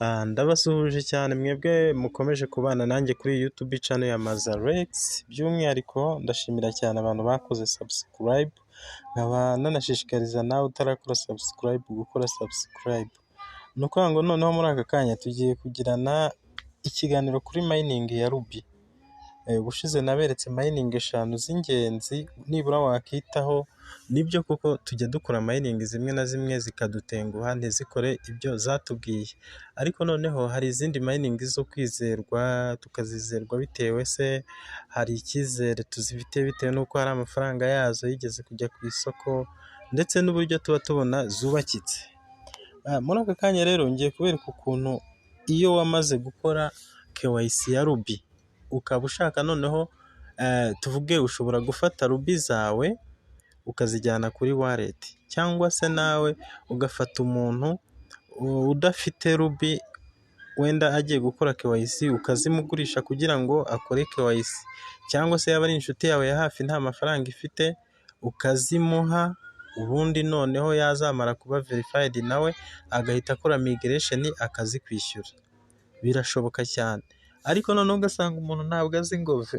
Ndabasuhuje cyane mwebwe mukomeje kubana nanjye kuri YouTube channel ya Mazarex, by'umwihariko ndashimira cyane abantu bakoze subscribe, nkaba nanashishikariza nawe utarakora subscribe gukora subscribe. Ni ukuvuga ngo noneho muri aka kanya tugiye kugirana ikiganiro kuri mining ya Rubi. Ubushize naberetse mining eshanu z'ingenzi nibura wakitaho, nibyo koko tujya dukora mining zimwe na zimwe zikadutenguha ntizikore ibyo zatubwiye, ariko noneho hari izindi mining zo kwizerwa tukazizerwa bitewe se hari icyizere tuzifitiye bitewe n'uko hari amafaranga yazo yigeze kujya ku isoko ndetse n'uburyo tuba tubona zubakitse. Muri aka kanya rero ngiye kubereka ukuntu iyo wamaze gukora KYC ya Rubi ukaba ushaka noneho, tuvuge ushobora gufata Rubi zawe ukazijyana kuri wallet, cyangwa se nawe ugafata umuntu udafite Rubi wenda agiye gukora KYC ukazimugurisha kugira ngo akore KYC, cyangwa se yaba ari inshuti yawe ya hafi nta mafaranga ifite ukazimuha, ubundi noneho yazamara kuba verified nawe agahita akora migration akazikwishyura. Birashoboka cyane, ariko noneho ugasanga umuntu ntabwo azi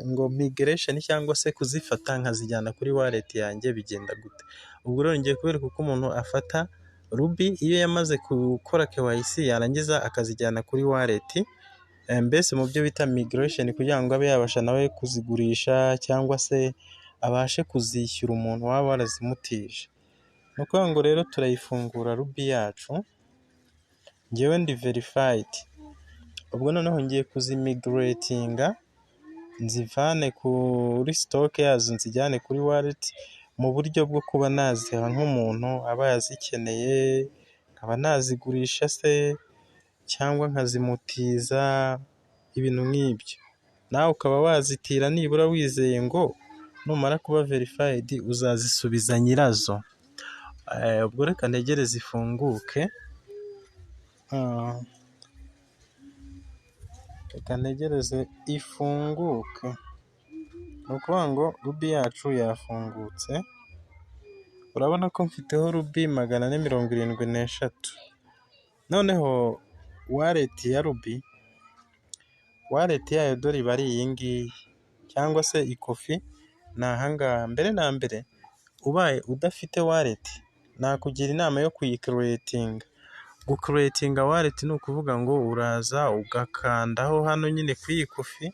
ngo migration cyangwa se kuzifata nkazijyana kuri wallet yanjye bigenda gute. Ubwo rero ngiye kubereka uko umuntu afata Rubi iyo yamaze gukora KYC yarangiza akazijyana kuri wallet, mbese mu byo bita migration, kugira ngo abe yabasha nawe kuzigurisha cyangwa se abashe kuzishyura umuntu waba warazimutije. Ni ukuvuga ngo rero turayifungura Rubi yacu, njyewe ndi verified, ubwo noneho ngiye kuzimigratinga nzivane kuri stock yazo nzijyane kuri wallet, mu buryo bwo kuba naziha nk'umuntu aba azikeneye, nkaba nazigurisha se cyangwa nkazimutiza, ibintu nk'ibyo. Nawe ukaba wazitira nibura wizeye ngo numara kuba verified uzazisubiza nyirazo. Ubwo reka ntegereze ifunguke, reka ntegereze ifunguke. Ni ukuvuga ngo Rubi yacu yafungutse, urabona ko mfiteho Rubi 473. Noneho wallet ya Rubi, wallet yayo dore iba ari iyi ngiyi cyangwa se ikofi ni aha ngaha. Mbere na mbere ubaye udafite wallet nakugira inama yo kuyicreatinga. Gucreatinga wallet ni ukuvuga ngo uraza ugakandaho hano nyine ku iyi kofi,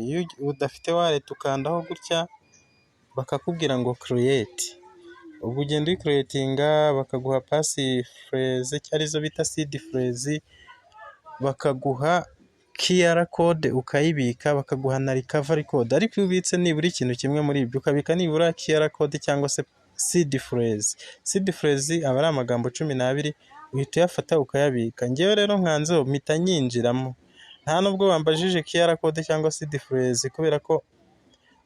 iyo udafite wallet ukandaho gutya bakakubwira ngo create. Ubwo ugenda uyicreatinga bakaguha passphrase arizo bita seed phrase, bakaguha QR code ukayibika, bakaguha na recovery code. Ariko iyo ubitse nibura ikintu kimwe muri ibyo, ukabika nibura QR code cyangwa se seed phrase. Seed phrase aba ari amagambo 12, uhita uyafata ukayabika. Njyewe rero nkanzeho mpita nyinjiramo, nta nubwo bambajije QR code cyangwa seed phrase kubera ko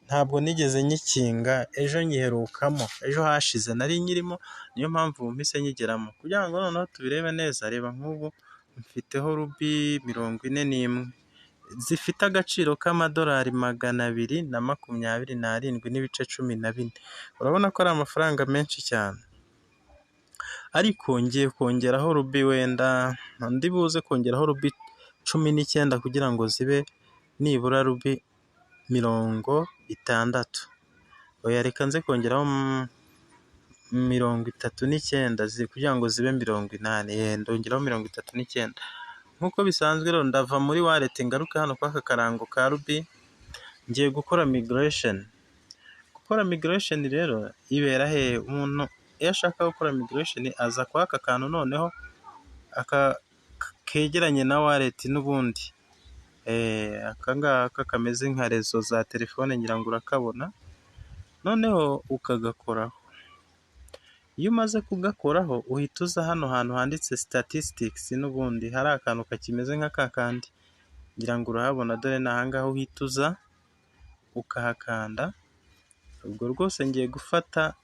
ntabwo nigeze nyikinga, ejo nyiherukamo, ejo hashize nari nyirimo, niyo mpamvu mpise nyigeramo. Kugira ngo noneho tubirebe neza, reba nk'ubu mfiteho Rubi 41 zifite agaciro k'amadolari 227.14. Urabona ko ari amafaranga menshi cyane, ariko ngiye kongeraho Rubi, wenda ndi buze kongeraho Rubi 19 kugira ngo zibe nibura Rubi 60. Oya, reka nze kongeraho 39 kugira ngo zibe 80, ndongeraho 39. Nk'uko bisanzwe rero ndava muri wallet ngaruke hano kuri aka karango ka Rubi, ngiye gukora migration. Gukora migration rero ibera hehe? Umuntu iyo ashaka gukora migration aza kuri aka kantu noneho aka kegeranye na wallet n'ubundi, aka ngaka kameze nka réseau za telefone ngira ngo urakabona, noneho ukagakoraho. Iyo umaze kugakoraho uhita uza hano hantu handitse statistics, n'ubundi hari akantu kakimeze nka kakandi, ngira ngo urahabona, dore ni aha ngaha uhita uza ukahakanda. Ubwo rwose ngiye gufata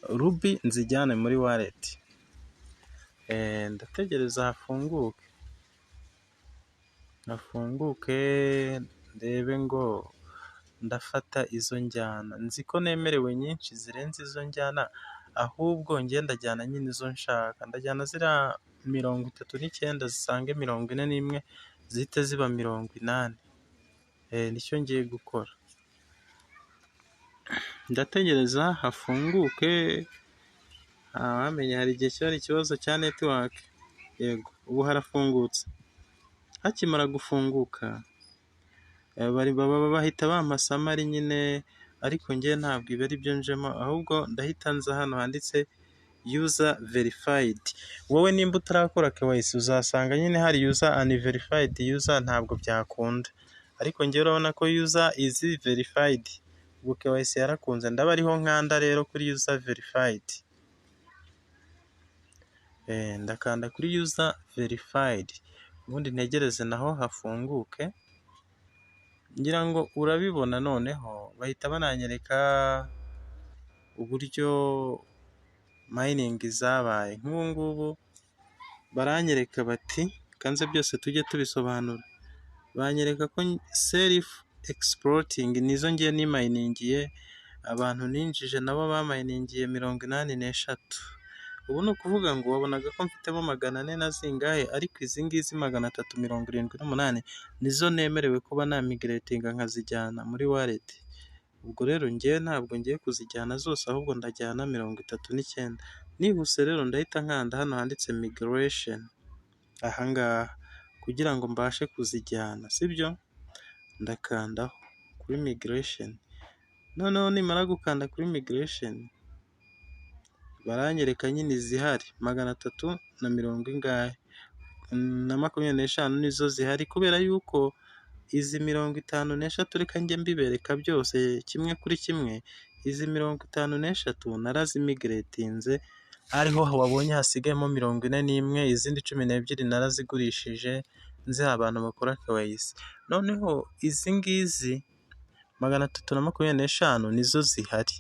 Rubi nzijyane muri wallet, ndategereza hafunguke, hafunguke ndebe ngo ndafata izo njyana. Nzi ko nemerewe nyinshi zirenze izo njyana, ahubwo njye ndajyana nyine izo nshaka, ndajyana ziriya. 39 zisange 41, zihite ziba 80. Nicyo ngiye gukora. Ndategereza hafunguke, ntawamenya hari igihe kiba ari ikibazo cya network. Yego, ubu harafungutse. Hakimara gufunguka bahita bampa summary nyine, ariko njye ntabwo ibi ari byo njemo, ahubwo ndahita nza hano handitse user verified. Wowe nimba utarakora KYC uzasanga nyine hari user unverified user, ntabwo byakunda. Ariko njyewe urabona ko user is verified, ubwo KYC yarakunze, ndaba ariho nkanda rero kuri user verified. Ndakanda kuri user verified, ubundi ntegereze naho hafunguke, ngira ngo urabibona. Noneho bahita bananyereka uburyo mining zabaye. Nk'ubu ngubu baranyereka bati, kanze byose tujye tubisobanura, banyereka ko self exploiting nizo ngiye nimayiningiye, abantu ninjije nabo bamayiningiye 83. Ubu ni ukuvuga ngo wabonaga ko mfitemo 400 na zingahe, ariko izi ngizi 378 nizo nemerewe kuba namigratinga nkazijyana muri wallet. Ubwo rero njyewe ntabwo ngiye kuzijyana zose, ahubwo ndajyana 39. Nihuse rero ndahita nkanda hano handitse migration, aha ngaha, kugira ngo mbashe kuzijyana, sibyo? Ndakandaho kuri migration, noneho nimara gukanda kuri migration baranyereka nyine izihari magana atatu na mirongo ingahe na 25 nizo zihari, kubera yuko izi 53, reka njye mbibereka byose kimwe kuri kimwe, izi 53 narazimigratinze, ariho wabonye hasigayemo 41, izindi 12 narazigurishije nziha abantu bakora KYC. Noneho izi ngizi 325 nizo zihari,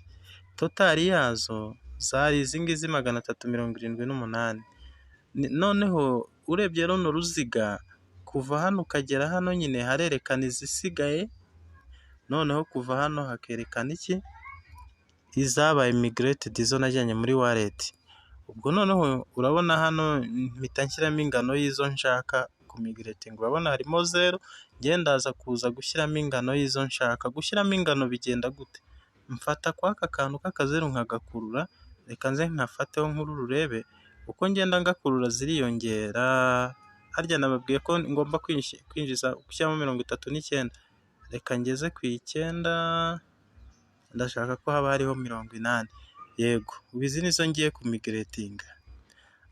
total yazo zari izi ngizi 378. Noneho urebye runo ruziga kuva hano ukagera hano nyine harerekana izisigaye, noneho kuva hano hakerekana iki? Izabaye migrated, izo najyanye muri wallet. Ubwo noneho urabona hano mpita nshyiramo ingano y'izo nshaka kumigratinga, urabona harimo zeru, njyewe ndaza kuza gushyiramo ingano y'izo nshaka. Gushyiramo ingano bigenda gute? Mfata kw'aka kantu k'akazeru nkagakurura, reka nze nkafateho nkurure urebe, uko ngenda ngakurura ziriyongera. Harya nababwiye ko ngomba kwinjiza, gushyiramo 39, reka ngeze ku 9, ndashaka ko haba hariho 80. Yego, ubu izi nizo ngiye kumigratinga.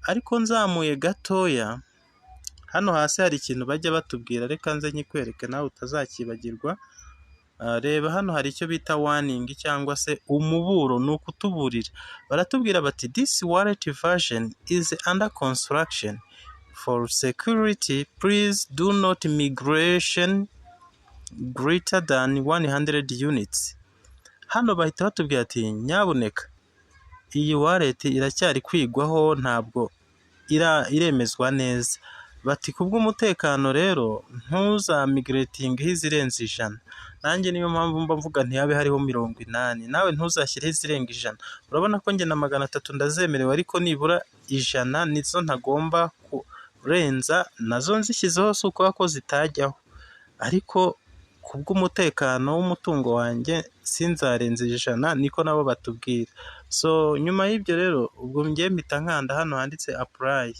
Ariko nzamuye gatoya, hano hasi hari ikintu bajya batubwira, reka nze nyikwereke nawe utazakibagirwa. Reba hano hari icyo bita warning cyangwa se umuburo, ni ukutuburira. Baratubwira bati: "This wallet version is under construction. For security, please do not migration greater than 100 units." Hano bahita batubwira ati: "Nyabuneka, iyi wallet iracyari kwigwaho, ntabwo iremezwa neza." Bati: "Kubw'umutekano rero ntuzamigratingeho izirenze 100." Nanjye niyo mpamvu mba mvuga ntihabe hariho 80, nawe ntuzashyireho izirenga 100. Urabona ko njye na 300 ndazemerewe, ariko nibura 100 nizo ntagomba kurenza, nazo nzishyizeho si ukuvuga ko zitajyaho, ariko kubw'umutekano w'umutungo wanjye sinzarenze 100, niko nabo batubwira. So nyuma y'ibyo rero, ubwo njye mpita nkanda hano handitse apply.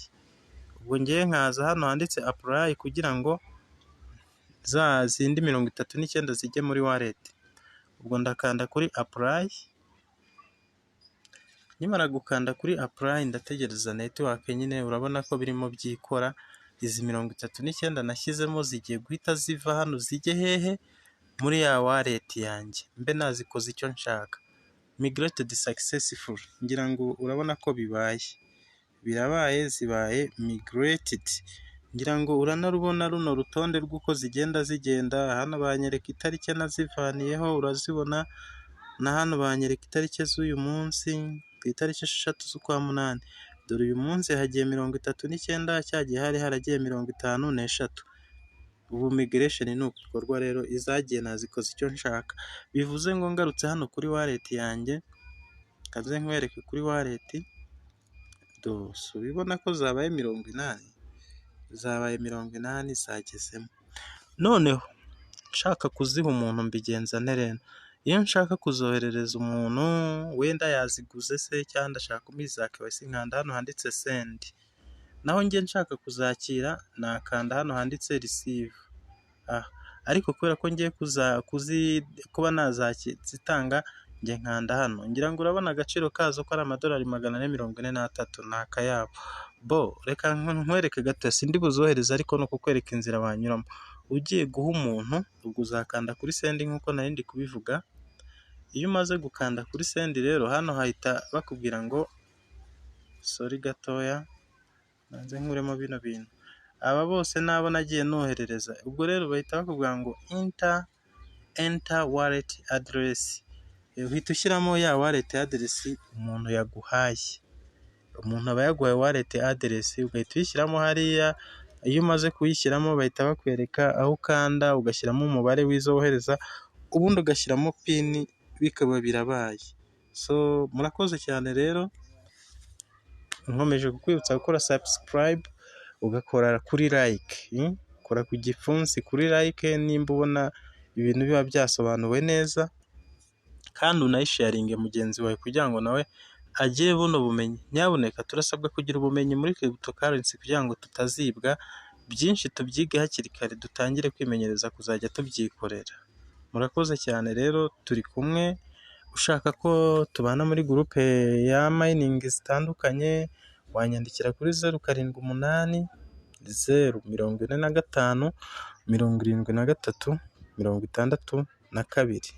Ubwo njye nkaza hano handitse apply kugira ngo za zindi 39 zijye muri wallet. Ubwo ndakanda kuri apply, nkimara gukanda kuri apply ndategereza network nyine, urabona ko birimo byikora, izi 39 nashyizemo zigiye guhita ziva hano zijye hehe? Muri ya wallet yanjye, mbe nazikoze icyo nshaka. Migrated successful, ngira ngo urabona ko bibaye. Birabaye, zibaye migrated. Ngira ngo uranarubona runo rutonde rw'uko zigenda zigenda, hano banyereka itariki nazivaniyeho urazibona, na hano banyereka itariki z'uyu munsi, ku itariki 6 z'ukwa munani. Dore uyu munsi hagiye 39, cya gihe hari haragiye 53. Ubu migration ni uku ikorwa rero, izagiye nazikoze icyo nshaka. Bivuze ngo ngarutse hano kuri wallet yanjye, reka nze nkwereke kuri wallet, Do, si ubibona ko zabaye 80? Zabaye 80, zagezemo. Noneho nshaka kuziha umuntu mbigenza nte rero? Iyo nshaka kuzoherereza umuntu, wenda yaziguze se cyangwa ndashaka kumuha iza KYC, nkanda hano handitse "send". Naho njye nshaka kuzakira nakanda hano handitse "receive". Aha ariko kubera ko ngiye kuba nazitanga, njye nkanda hano. Ngira ngo urabona agaciro kazo ko ari amadolari 443, ni akayabo. Bo reka nkwereke gato, sindi buzohereze ariko ni ukukwereka inzira wanyuramo. Ugiye guha umuntu, ubwo uzakanda kuri "send" nk'uko nari ndi kubivuga. Iyo umaze gukanda kuri "send" rero, hano hahita bakubwira ngo, sorry gatoya, banze nkuremo bino bintu. Aba bose ni abo nagiye noherereza. Ubwo rero bahita bakubwira ngo enter wallet address. Uhita ushyiramo ya wallet address umuntu yaguhaye. Umuntu aba yaguhaye wallet address, ugahita uyishyiramo hariya. Iyo umaze kuyishyiramo bahita bakwereka aho ukanda ugashyiramo umubare w'izo wohereza, ubundi ugashyiramo PIN, bikaba birabaye. So murakoze cyane rero, nkomeje kukwibutsa gukora subscribe, ugakora kuri like, kora ku gipfunsi kuri like nimba ubona ibintu biba byasobanuwe neza, kandi unayisharinge mugenzi wawe kugira ngo nawe agire buno bumenyi. Nyabuneka turasabwa kugira ubumenyi muri cryptocurrency kugira ngo tutazibwa, byinshi tubyige hakiri kare, dutangire kwimenyereza kuzajya tubyikorera. Murakoze cyane rero, turi kumwe. Ushaka ko tubana muri groupe ya mining zitandukanye, wanyandikira kuri 0780457362.